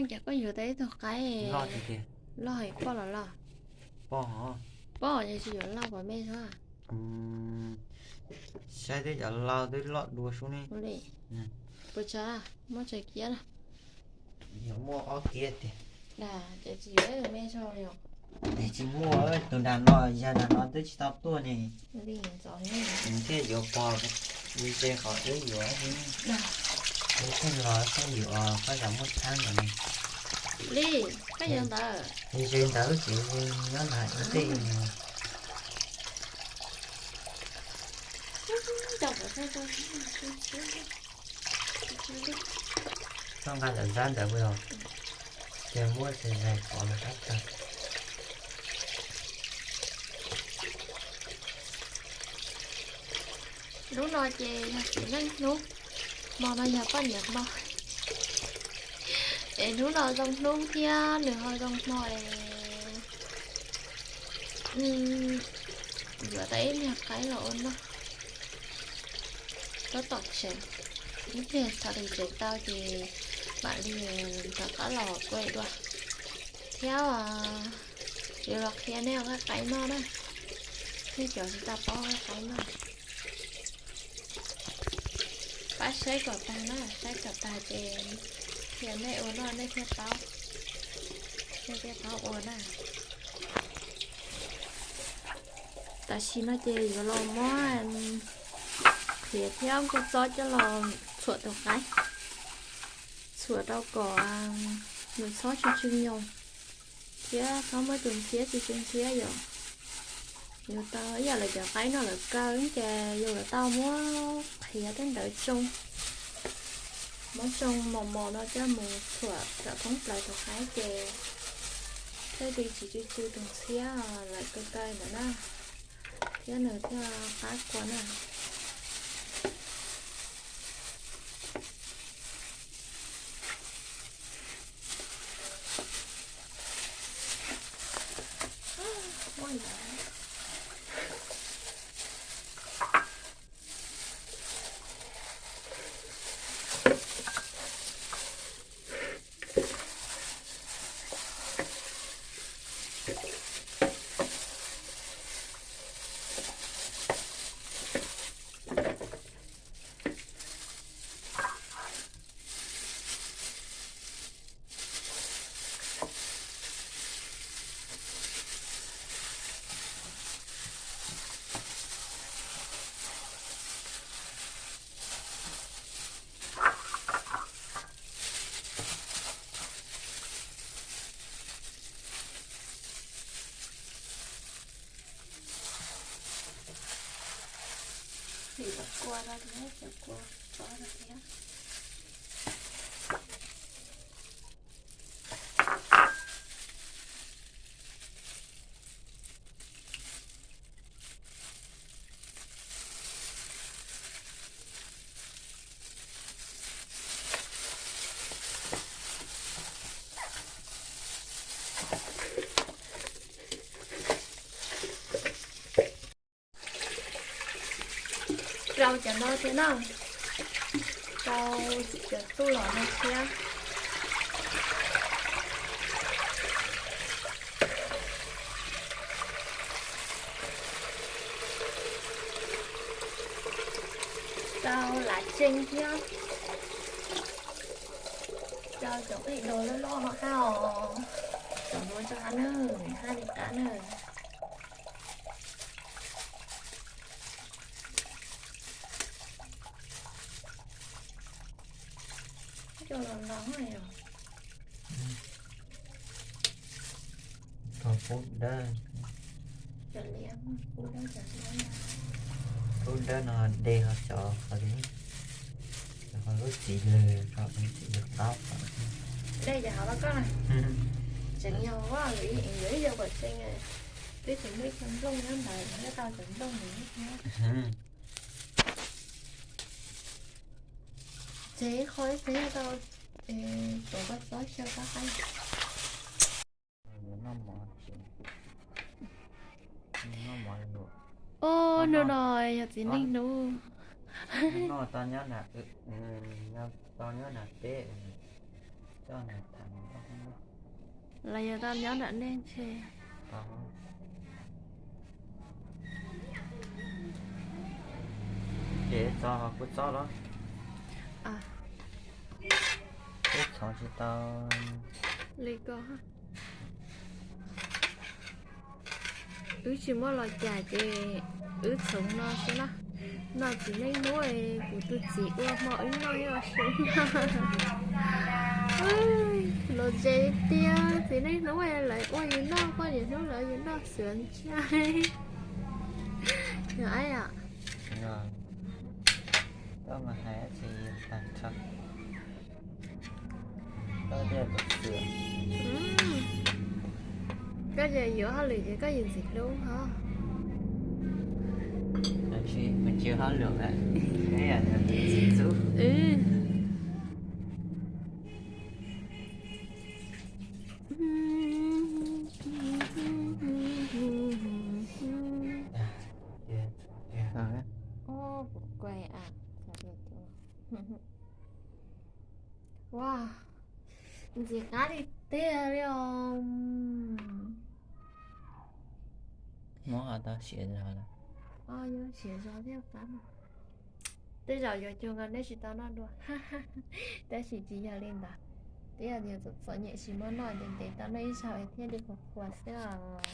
Yog koj yuav tau ib tug qaib loj tiag tiag, loj heev, poj los loj? Poj, poj ces tsis yuav loj pom me xwb. Saib twb cov laus twb loj dua sub ne. Puas tsawg, muaj tsawg kiab na? Yog muaj ob kiab tiag. Ces tsis yuav me xwb yom. Ces tsis muaj, tus nram no, yog nram no twb tsis tau tuaj ne. Thiaj yuav pog, ze qhov wb yuav. Wb pheej los pheej yuav, koj zam muaj txhab ntawd ne. Li, koj yuav ntawd. Ze ntawd ces nyob nram ib teg. Koj nqa ntawm zab ntawd puas yog? Ces muab zais zais pov los qab tag. Hnub no ces yog txiv neej hnub, hmo no yog poj niam hmo. Es hnub no zoo hnub thiab nws ho zoo hmo es yuav tau ib niag qaib los ua noj. Tab tom tseem, ib pliag txog tseem tau ces mam li rov qab los kuaj dua thiab. Yuav los qhia nej ua qaib noj na, nej cov tsis tau paub ua qaib noj. Pab saib kom tag na, saib kom tag ces qhia nej ua noj nej thiaj paub, nej thiaj paub ua na. Tam sim no ces yuav los muab qhiav thiab nkuaj txob coj los txhuam tus qaib, txhuam rau kom nws txhob tsw tsw nyoos thiab txhob muaj tus ntxhiab tsw tsw ntxhiab yom. Yus tau ib yam lawv cov qaib no lawm kaw ces yus yuav tau muab qhiav tej ntawd tsoo, muab tsoo mos mos no coj mus txhuam kom thoob plaws tus qaib ces thiaj li tsis tsw tsw tus ntxhiab lawm kaw kaw ntawd na, thiab nws thiaj qab kua na. Vim cov kua no thiab, cov kua tsob no thiab. Rau cov no thiab na, rau cov tuj los no thiab. Rau lav tsees thiab. Rau cov nqaij dos loj loj no hab os. Cov no rau hab nawb, hab li qab nawb. Cov los los os. Thaum pub dawb, pub dawb no de ho cov qhov, cov qhov lub txiv lwg, txiv lwg qaub. Dej cov hauv los koj na. Tseem yog ua li yuav ib yam kom tseem, twb tseem muaj ib co nplooj nyob ntawd, nyob tau cov nplooj ntawd thiab. Ces qhov ib txhia tau, tuav koj txob xyaw kab qaib. Ub, hnub no yog txiv neej hnub. Noj tau nyob na, tau nyob na peb. Los yog tau nyob nram nej ntshe. Ces txo kuv txob los. Wb txhoov tsis tau li ko. Wb tsis muaj los cas ces wb txhoov no xwb na. Noj txiv neej hnub, kuv tus txiv ua hmo wb noj ib los su no. Los ze tiag, txiv neej hnub lawv ua yus noj, poj niam hnub lawv yus noj xwb ntag. Yog ab yom? Koj mas hais tsis tag nrho. Koj tias tus xwm. Koj ces yuav hauj lwm ces koj yuav ntxim hlub ho. Tsis, kuv tsis hauj lwm, ib yam ntxim hlub. Ua, ntxim qab li tiag li os. Muab ho tau siav zog lawm. Siav zog thiab qab. Tej zaum yuav cuag nkaus neb tsis tau noj dua. Tab sis tsis yog li ntawd. Twb yog tias txom txom nyem tsis muaj noj ces ntev tau noj ib zaug es thiaj li qhuas qhuas xwb os.